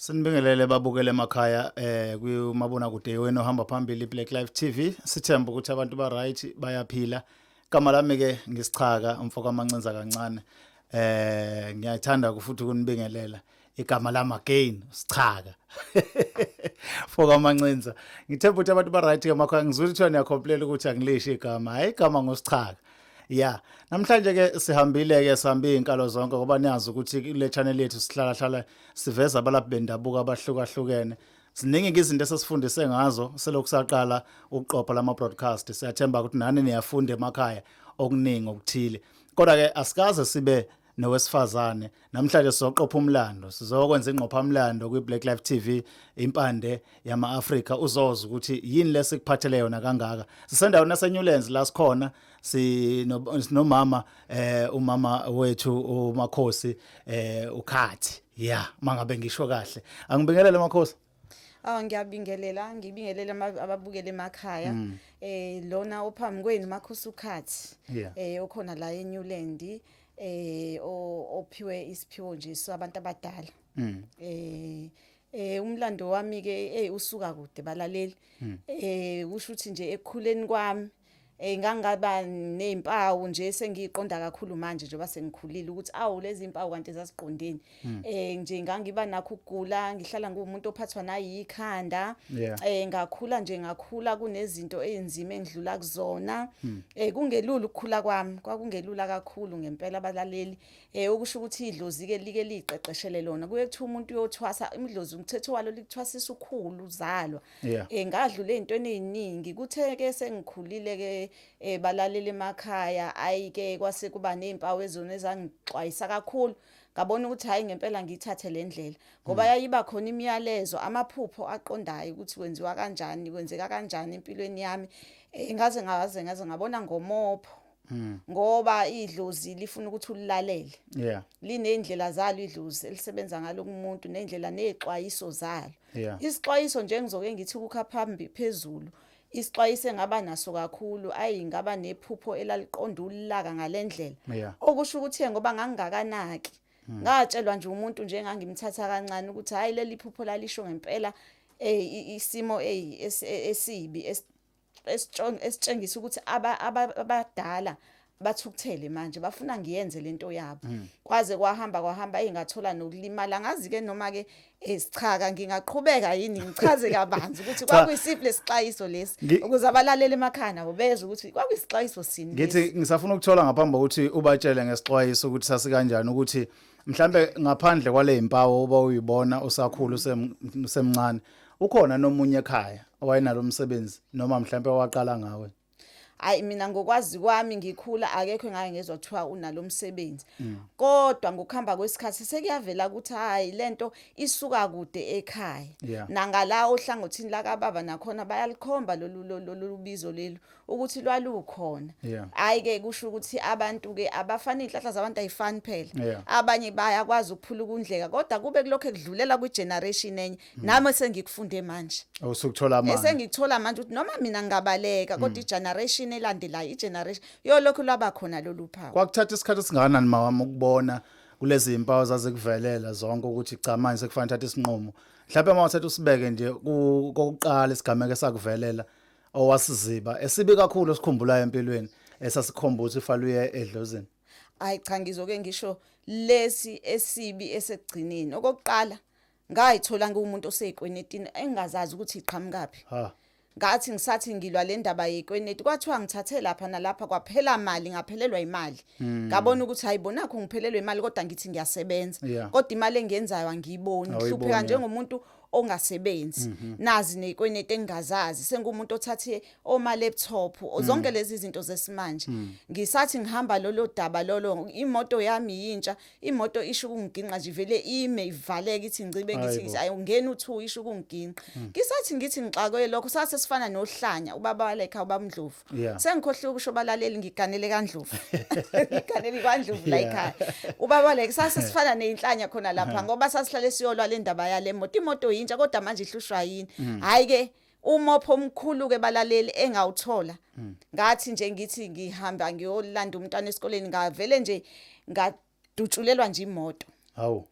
Sinibingelele babukele emakhaya kumabona kude wena ohamba phambili Black Life TV. Sithemba ukuthi abantu ba right, bayaphila. Igama lami ke ngisichaka umfoko amancinza kancane. Ngiyathanda futhi ukunibingelela. Igama lami again sichaka. Mfoka amancinza. Ngithemba ukuthi abantu ba right ke emakhaya. Ngizwe ukuthi niya complain ukuthi angilisho igama. Hayi, igama ngosichaka. Yeah, namhlanje ke sihambile ke, sihambe izinkalo zonke ngoba niyazi ukuthi kule channel yethu sihlala hlala siveza abalaphi bendabuko abahlukahlukene. Ziningi ke izinto esesifundise ngazo selokhu saqala ukuqopha lama broadcast. Siyathemba ukuthi nani niyafunda emakhaya okuningi okuthile. Kodwa ke asikaze sibe nowesifazane. Namhlanje sizoqopha umlando, sizokwenza ingqophamlando kwi Black Life TV, impande yama-Afrika. Uzoza ukuthi yini lesikuphathele yona kangaka. Sisendaweni yaseNewlands la sikhona sinomama, umama wethu uMakhosi uKhathi. Yeah, mangabe ngisho kahle. Angibingelele, Makhosi. Ah, ngiyabingelela, ngibingelele ababukeli emakhaya. Lona ophambi kwenu Makhosi uKhathi. Okhona la eNewland, ophiwe isiphiwo nje sabantu abadala. Umlando wami ke usuka kude, balaleli. Kusho ukuthi nje ekukhuleni kwami ngangaba nezimpawu nje sengiqonda kakhulu manje njengoba sengikhulile ukuthi awu, lezi impawu kanti zaziqondeni. Nje ngangiba nakho ukugula, ngihlala ngumuntu ophathwa nayikhanda. Ngakhula nje, ngakhula kunezinto ezinzima engidlula kuzona. Kungelula ukukhula kwami, kwakungelula kakhulu ngempela, abalaleli. Okusho ukuthi idlozi ke like liqeqeshele lona. Kuye kuthiwa umuntu uyothwasa, imidlozi umthetho walo likuthwasisa ukhulu uzalwa. Ngadlula ezintweni eziningi. Kuthe ke sengikhulile ke, balaleli emakhaya, ayi ke kwase kuba nezimpawu ezona ezangixwayisa kakhulu. Ngabona ukuthi hayi, ngempela ngiyithathe le ndlela ngoba yayiba khona imiyalezo, amaphupho aqondayo ukuthi kwenziwa kanjani, kwenzeka kanjani empilweni yami. Ngaze ngabona ngomopho ngoba idlozi lifuna ukuthi ulilalele. Linendlela zalo idlozi elisebenza ngalo kumuntu, nendlela nezixwayiso zalo. Isixwayiso nje ngizoke ngithi kukha phambi phezulu, isixwayiso engaba naso kakhulu, ayi, ngaba nephupho elaliqonda ulaka ngalendlela. Okusho ukuthi ngoba ngangingakanaki, ngatshelwa nje umuntu nje engangimthatha kancane ukuthi hayi, leli phupho lalisho ngempela isimo esibi esitshengisa ukuthi abadala bathukuthele manje, bafuna ngiyenze lento yabo. Kwaze kwahamba kwahamba, engathola nokulimala. Ngazi ke noma ke esichaka ngingaqhubeka yini ngichaze kabanzi ukuthi Cha. kwakuyisiphi lesixwayiso lesi ukuze abalaleli emakhaya nabo bezwe ukuthi kwakuyisixwayiso sini Ngithi lesi. ngisafuna ukuthola ngaphambi kokuthi ubatshele ngesixwayiso ukuthi sasikanjani, ukuthi mhlambe ngaphandle kwale impawu oba uyibona usakhula usemncane, ukhona nomunye ekhaya owayenalo umsebenzi noma mhlambe waqala ngawe? Hayi, mina ngokwazi kwami ngikhula akekho engake ngezwa kuthiwa unalo msebenzi, kodwa ngokuhamba kwesikhathi sekuyavela ukuthi hayi, lento isuka kude ekhaya. Nangala ohlangothini lakababa nakhona bayalikhomba lolu bizo lelu ukuthi lwalukhona. Hayi ke, kusho ukuthi abantu ke abafani, inhlahla zabantu ayifani phela. Abanye bayakwazi ukuphula ukundleka, kodwa kube kulokho ekudlulela kwi-generation enye. Nami sengikufunde manje. Usukuthola manje. Esengikuthola manje ukuthi noma mina ngingabaleka, kodwa i-generation elandelayo, i-generation yolokhu lwaba khona lolu phawu. Kwakuthatha isikhathi esingakanani, mawami, ukubona kulezi impawu zazikuvelela zonke ukuthi cha, manje sekufanele thatha isinqumo? Mhlawumbe uma uthatha usibeke nje kokuqala isigameko esakuvelela owasiziba esibi kakhulu esikhumbulayo empilweni esasikhomba ukuthi ufanele uye edlozini. Hayi cha, ngizoke ngisho lesi esibi esekugcineni. Okokuqala ngayithola ngiwumuntu oseyikwenetini engingazazi ukuthi iqhamukaphi. Ngathi ngisathi ngilwa le ndaba yekweneti, kwathiwa ngithathe lapha nalapha, kwaphela mali, ngaphelelwa imali. Ngabona ukuthi hayi, bonakho ngiphelelwe imali, kodwa ngithi ngiyasebenza, kodwa imali engiyenzayo angiyiboni. Awuyiboni, ngihlupheka njengomuntu ongasebenzi, nazi nekweneti engingazazi, sengumuntu othathe oma laptop, zonke lezi zinto zesimanje. Ngisathi ngihamba lolo daba lolo, imoto yami yintsha, imoto isho ukungiginqa nje, vele ime ivaleke, ithi ngcibe, ngithi Hayibo. Ayi, ungena u2 isho ukungiginqa. Ngisathi ngithi ngixakwe lokho, sase sifana nohlanya ubaba walekha, ubaba Ndlovu. Sengikhohlwe ukusho, balaleli, ngiganele kaNdlovu, ngiganele kwaNdlovu la ekhaya. Ubaba walekha, sase sifana nezinhlanya khona lapha ngoba sasihlale siyolwa le ndaba yale moto. Imoto yintsha kodwa manje ihlushwa yini? Hayi ke, umopho omkhulu ke, balaleli, engawuthola, ngathi nje ngithi ngihamba ngiyolanda umntwana esikoleni, ngavele nje ngadutshulelwa nje imoto. Hawu.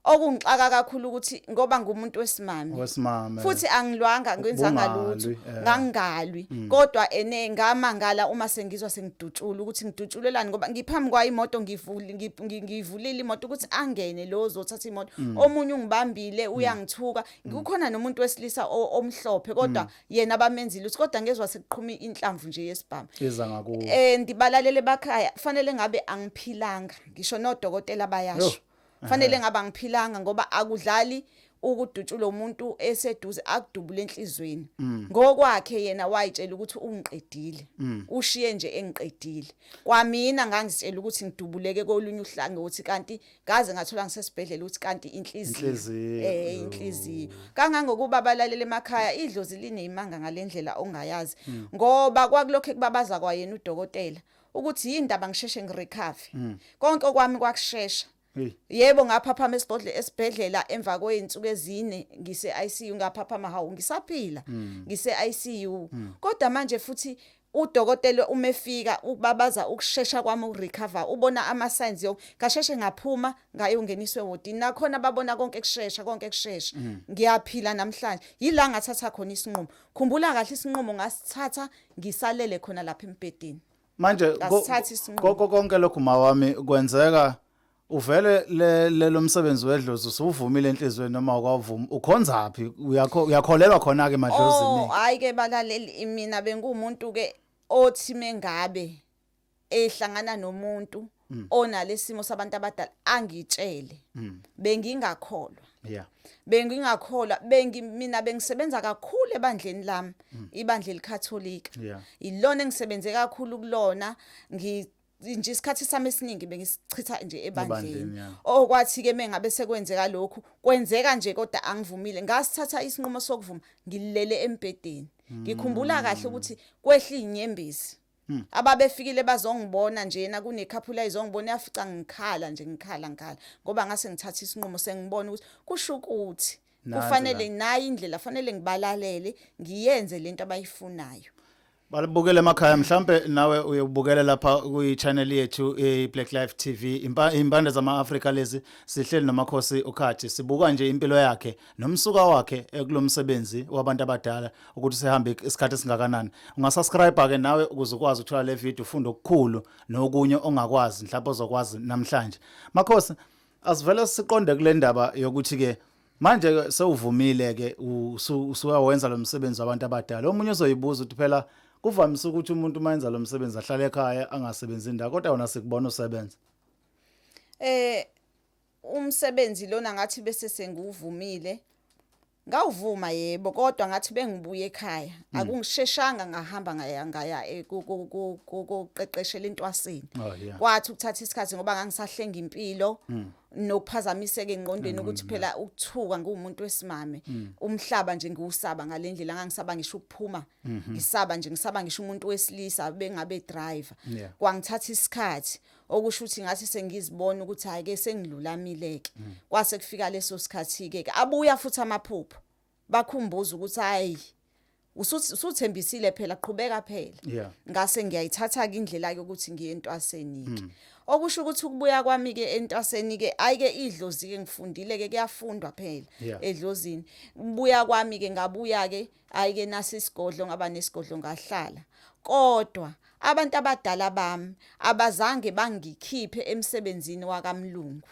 Okungixaka kakhulu ukuthi ngoba ngumuntu wesimame. Wesimame. Futhi angilwanga, ngenzanga lutho. Bungalwi, Ngangingalwi, kodwa ene ngamangala uma sengizwa sengidutshula ukuthi ngidutshulelani, ngoba ngiphambi kwayo imoto, ngivulile imoto ukuthi angene lo ozothatha imoto. Omunye ungibambile, uyangithuka. Kukhona nomuntu wesilisa omhlophe, kodwa yena bamenzile ukuthi, kodwa ngezwa sekuqhuma inhlamvu nje yesibhamu. Iza ngakuwe. Ndibalalele bakhaya, fanele ngabe angiphilanga, ngisho nodokotela bayasho. Fanele ngabe angiphilanga, ngoba akudlali ukudutshula umuntu eseduze, akudubule enhlizweni. Ngokwakhe yena wayitshela ukuthi ungiqedile, ushiye nje engiqedile. Kwamina ngangizitshela ukuthi ngidubuleke kolunye uhlangothi, kanti ngaze ngathola ngisesibhedlela ukuthi kanti inhliziyo. Inhliziyo. Inhliziyo. Kangangokuba, abalaleli emakhaya, idlozi lineyimanga ngalendlela ongayazi, ngoba kwakulokho kubabaza kwayena udokotela ukuthi yindaba ngisheshe ngirecover. Konke okwami kwakushesha. Hey. Yebo, ngaphaphama esigodle esibhedlela emva kweyinsuku ezine ngise ICU. Ngaphaphama, hawu, ngisaphila, ngise ICU. Kodwa manje futhi udokotela uma efika ubabaza ukushesha kwami ukurecover, ubona ama signs yo ngasheshe ngaphuma, ngayongeniswa ewodini, nakhona babona konke kushesha, konke kushesha. Ngiyaphila namhlanje. Yila ngathatha khona isinqumo. Khumbula kahle, isinqumo ngasithatha ngisalele khona lapha embhedeni. Manje Ngasithatha isinqumo. Konke lokhu, mawami, kwenzeka uvele lo msebenzi wedlozi usuvumile enhliziyweni noma ukwavuma? Ukhonzaphi? Uyakholelwa khona ke Oh, emadlozini? Hayi ke balaleli, mina bengumuntu ke othi mengabe ehlangana nomuntu onalesimo sabantu abadala angitshele, bengingakholwa. Bengingakholwa. Mina bengisebenza kakhulu ebandleni lami, ibandla eliKatholika. Ilona engisebenze kakhulu kulona. Nje isikhathi sami esiningi bengisichitha nje ebandleni. Ebandleni, yeah. Okwathi ke mengabe sekwenzeka lokhu, kwenzeka nje, kodwa angivumile. Ngasithatha isinqumo sokuvuma ngilele embhedeni. Ngikhumbula kahle ukuthi kwehla inyembezi. Ababefikile bazongibona njena, kunekhaphula izongibona, yafica ngikhala nje, ngikhala, ngikhala, ngoba ngase ngithatha isinqumo, sengibona ukuthi kusho ukuthi Nansi kufanele nayi indlela, fanele ngibalalele, ngiyenze lento abayifunayo. Balibukele emakhaya, mhlambe nawe uyobukela lapha kwi-channel yethu i-Black Life TV, impande zama-Afrika lezi. Sihleli noMakhosi uKhathi, sibuka nje impilo yakhe nomsuka wakhe kulomsebenzi wabantu abadala, ukuthi sehambe isikhathi esingakanani. Ungasubscribe ke nawe ukuze ukwazi ukuthola le video, ufunde okukhulu nokunye ongakwazi, mhlawumbe ozokwazi namhlanje. Makhosi, asivele siqonde kule ndaba yokuthi ke manje ke sewuvumile ke, usuyawenza lo msebenzi wabantu abadala. Omunye uzoyibuza ukuthi phela kuvamise ukuthi umuntu uma enza lo msebenzi ahlale ekhaya, angasebenzi indawo, kodwa wona sikubona usebenza. Umsebenzi lona ngathi bese sengiwuvumile. Ngawuvuma yebo, kodwa ngathi bengibuye ekhaya akungisheshanga, ngahamba ngaya koqeqeshela intwaseni. Kwathi ukuthatha isikhathi ngoba ngangisahlenga impilo nokuphazamiseka engqondweni, ukuthi phela ukuthuka ngumuntu wesimame, umhlaba nje ngiwusaba ngalendlela, ngangisaba ngisho ukuphuma, ngisaba nje, ngisaba ngisho umuntu wesilisa bengabe driver. Kwangithatha isikhathi, okusho ukuthi ngathi sengizibona ukuthi hayi ke, sengilulamile ke, kwase kufika leso sikhathi ke abuya futhi amaphupho, bakhumbuza ukuthi hayi, usuthembisile phela, qhubeka phela. Ngase ngiyayithatha ke indlela yokuthi ngiye entwaseni ke, okusho ukuthi ukubuya kwami ke entwaseni ke, ayi ke, idlozi ke ngifundile ke, kuyafundwa phela edlozini. Kubuya kwami ke, ngabuya ke, ayi ke, nasi isigodlo, ngaba nesigodlo, ngahlala, kodwa abantu abadala bami abazange bangikhiphe emsebenzini wakamlungu.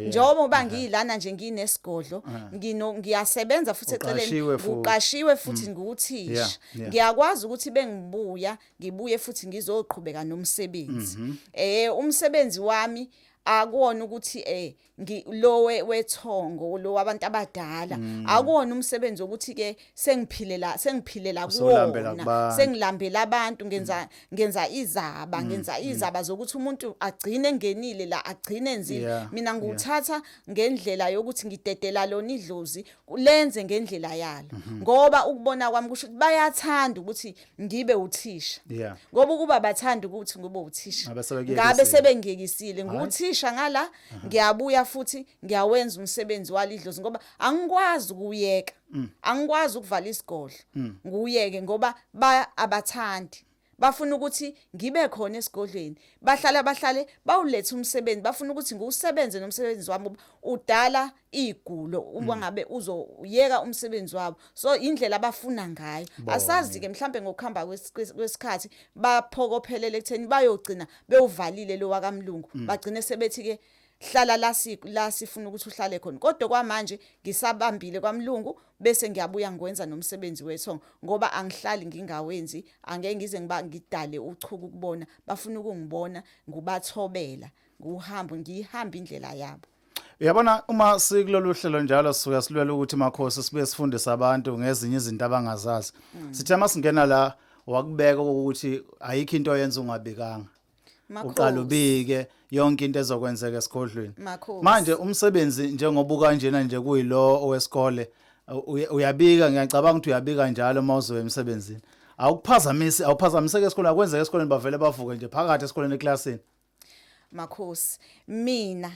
Njengoba ngiyilana nje nginesigodlo, ngiyasebenza futhi eceleni. Uqashiwe futhi. Ngiqashiwe futhi, ngiwuthisha. Ngiyakwazi ukuthi bengibuya, ngibuye futhi ngizoqhubeka nomsebenzi. Umsebenzi wami akuwona ukuthi lo wethongo lo wabantu abadala, akuwona umsebenzi wokuthi ke sengiphilela Usowulambela kuwona. kubantu. Sengilambela abantu, ngenza izaba zokuthi umuntu agcine engenile la, agcine enzile. Mina ngiwuthatha ngendlela yokuthi ngidedela lona idlozi lenze ngendlela yalo, ngoba ukubona kwami kusho ukuthi bayathanda ukuthi ngibe uthisha. Ngoba ukuba bathanda ukuthi ngibe uthisha, Ngabe sebekuyekisile. ngabe sebengiyekisile. Nguthisha ngala, ngiyabuya futhi ngiyawenza umsebenzi walidlozi, ngoba angikwazi ukuyeka, angikwazi ukuvala isigodlo nguyeke, ngoba ba abathandi. Bafuna ukuthi ngibe khona esigodlweni, bahlala bahlale bawulethe umsebenzi, bafuna ukuthi ngiwusebenze nomsebenzi wami udala igulo uma ngabe uzoyeka umsebenzi wabo. So indlela abafuna ngayo asazi ke, mhlambe ngokuhamba kwesikhathi baphokophelele ekutheni bayogcina bewuvalile lo wakamlungu, bagcine sebethi ke hlala la, la sifuna ukuthi uhlale khona. Kodwa kwamanje ngisabambile kwamlungu, bese ngiyabuya ngikwenza nomsebenzi wethongo, ngoba angihlali ngingawenzi. Angeke ngize ngiba ngidale uchuku kubona, bafuna ukungibona ngubathobela, nguhambo ngiyihamba indlela yabo. Uyabona, uma sikulolu hlelo njalo sisuke silwela ukuthi, makhosi, sibuye sifundise abantu ngezinye izinto abangazazi. Sithe masingena la wakubeka ukuthi ayikho into oyenza ungabikanga. Uqala ubike yonke into ezokwenzeka esigodlweni. Makhosi. Manje umsebenzi njengoba ukanjena nje kuyilo owesikole, uyabika, ngiyacabanga ukuthi uyabika njalo uma uzoya emsebenzini. Awukuphazamisi, awuphazamiseke esikoleni, akwenzeka esikoleni bavele bavuke nje phakathi esikoleni, eklasini? Makhosi, mina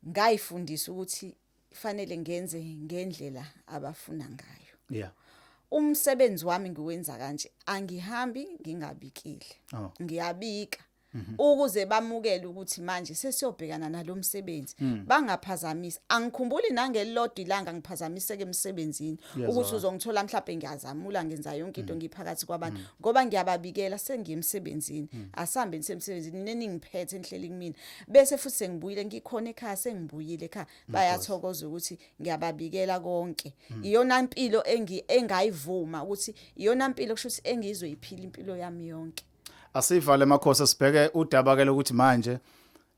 ngayifundisa ukuthi fanele ngenze ngendlela abafuna ngayo. Umsebenzi wami ngiwenza kanje, angihambi ngingabikile. Ngiyabika ukuze bamukele ukuthi manje sesiyobhekana nalomsebenzi, bangaphazamisi. Angikhumbuli nangelilodwa ilanga ngiphazamiseke emsebenzini ukuthi uzongithola mhlawumbe ngiyazamula, ngenza yonke into ngiphakathi kwabantu, ngoba ngiyababikela sengiye emsebenzini, asambe nisemsebenzini neningiphethe enhleli kumina. Bese futhi sengibuyile, ngikhona ekhaya, sengibuyile ekhaya, bayathokoza ukuthi ngiyababikela konke. Iyona impilo engayivuma ukuthi iyona impilo, kusho ukuthi engizoyiphila impilo yami yonke. Asivale, makhosi, sibheke udaba ke lokuthi manje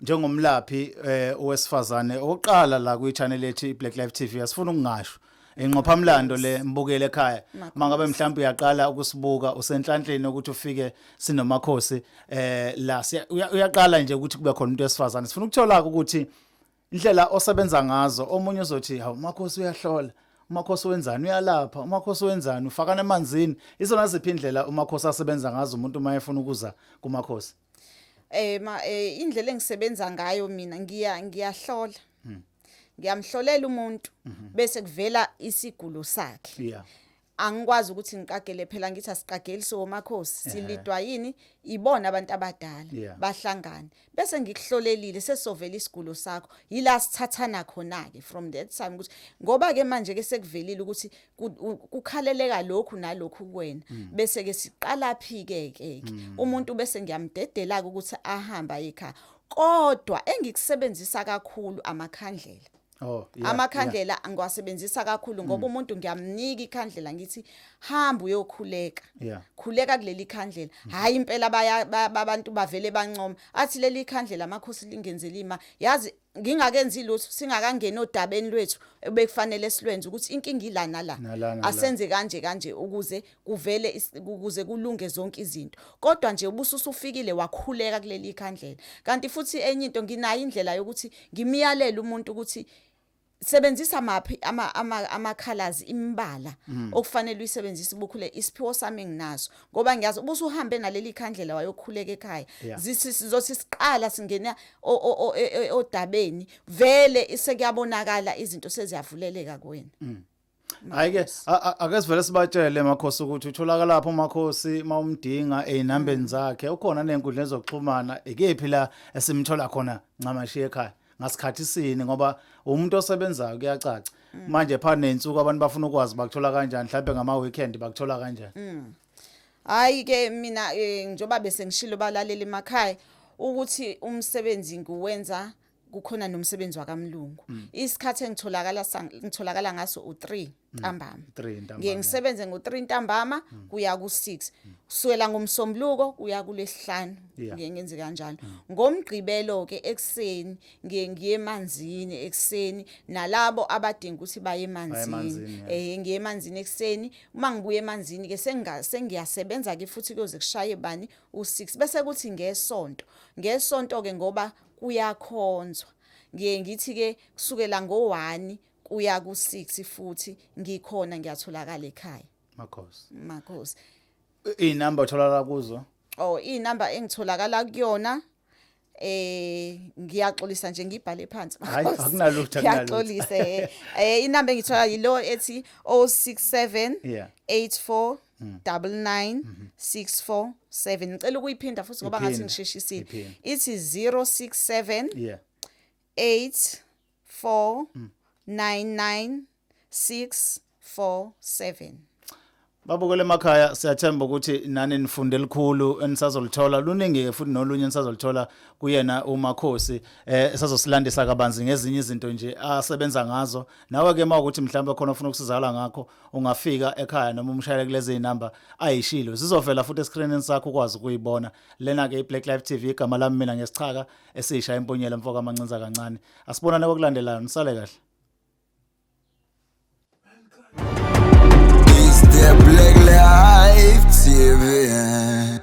njengomlaphi owesifazane oqala la kwi channel yethu iBlack Life TV, asifuna ukungasho inqophamlando le mbukele ekhaya. Mangabe mhlawumbe uyaqala ukusibuka, usenhlanhleni ukuthi ufike sinomakhosi la, uyaqala nje ukuthi kube khona umuntu wesifazane. Sifuna ukuthola ukuthi indlela osebenza ngazo, omunye uzothi, "Hawu, umakhosi uyahlola, umakhosi wenzani, uyalapha, umakhosi wenzani, ufakana emanzini." Izona ziphi indlela umakhosi asebenza ngazo, umuntu uma efuna ukuza kumakhosi? Ma indlela engisebenza ngayo mina, ngiyahlola, ngiyamhlolela umuntu, bese kuvela isigulo sakhe. Angikwazi ukuthi ngiqagele phela, ngithi asiqageli somakhosi, silidwa yini ibona abantu abadala bahlangane, bese ngikuhlolelile, sesovela isigulo sakho, yila sithathana khona ke from that time, ukuthi ngoba ke manje ke sekuvelile ukuthi kukhaleleka lokhu nalokhu kuwena, bese ke siqala phi ke ke umuntu, bese ngiyamdedela ukuthi ahamba ekhaya. Kodwa engikusebenzisa kakhulu amakhandlela. Amakhandlela ngiwasebenzisa kakhulu, ngoba umuntu ngiyamnika ikhandlela, ngithi hamba uyokhuleka, khuleka kuleli khandlela. Hayi impela, baya abantu bavele bancoma, athi leli khandlela, amakhosi, lingenzela ima yazi ngingakenzi lutho, singakangeni odabeni lwethu ebekufanele silwenze, ukuthi inkinga ilana la, Nala, nala. asenze kanje kanje ukuze kuvele ukuze kulunge zonke izinto. Kodwa nje ubususufikile wakhuleka kuleli khandlela. Kanti futhi enye into, nginayo indlela yokuthi ngimiyalele umuntu ukuthi sebenzisa maphi ama colors, imibala okufanele uyisebenzise ubukhule. Isiphiwo sami enginaso, ngoba ngiyazi ubusuhambe naleli khandlela wayokhuleka ekhaya, sizothi siqala singena odabeni, vele sekuyabonakala izinto seziyavuleleka kuwena. Hayi ke, ake sivele sibatshele, makhosi, ukuthi utholakala lapho umakhosi mawumdinga ezinambeni zakhe, ukhona nenkundla zokuxhumana, ikephi la esimthola khona ncamashi ekhaya, ngasikhathi sini, ngoba umuntu osebenzayo kuyacaca. Manje phana nezinsuku abantu bafuna ukwazi bakuthola kanjani, mhlawumbe ngama weekend bakuthola kanjani? Hayi ke mina, njoba bese ngishilo balaleli emakhaya ukuthi umsebenzi ngiwenza kukhona nomsebenzi wakamlungu. Isikhathi engitholakala ngitholakala ngaso u3 ntambama. 3 ntambama. Ngiye ngisebenze ngo3 ntambama kuya ku6, kusukela ngomsombuluko kuya kulesihlanu. Ngiye ngenze kanjalo. Ngomgqibelo ke ekuseni ngiye ngiye emanzini ekuseni, nalabo abadinga ukuthi baye emanzini. Emanzini, yeah. Ngiye emanzini ekuseni. Uma ngibuye emanzini ke sengiyasebenza ke futhi kuyoze kushaye bani u6. Bese kuthi ngesonto ke, ngoba kuyakhonzwa, ngiye ngithi ke kusukela ngo1 kuya ku6 futhi ngikhona, ngiyatholakala ekhaya. Makhosi. Makhosi. Inamba otholakala kuzo? Oh, inamba engitholakala kuyona, ngiyaxolisa nje, ngibhale phansi. Hayi, akunalutho, akunalutho. Ngiyaxolisa. Inamba engithola yilo ethi 067 84 99 64 7. Ngicela ukuyiphinda futhi ngoba ngathi Iphinde, ngisheshisile. Iphinde. Ithi 067 8 4 9 9 6 4 7. Babukele emakhaya, siyathemba ukuthi nani nifunde elikhulu enisazolithola, luningi ke futhi nolunye enisazolithola kuyena uMakhosi, esazosilandisa kabanzi ngezinye izinto nje asebenza ngazo. Nawe ke mawukuthi mhlawumbe khona ufuna ukusizakala ngakho, ungafika ekhaya noma umshayele kulezi inamba ayishilo, zizovela futhi escreenini sakho ukwazi ukuyibona. Lena ke iBlack Life TV, igama lami mina ngesichaka esisha imponyela, mfoka amancinza kancane. Asibonane kokulandelayo, nisale kahle. It's the Black Life TV.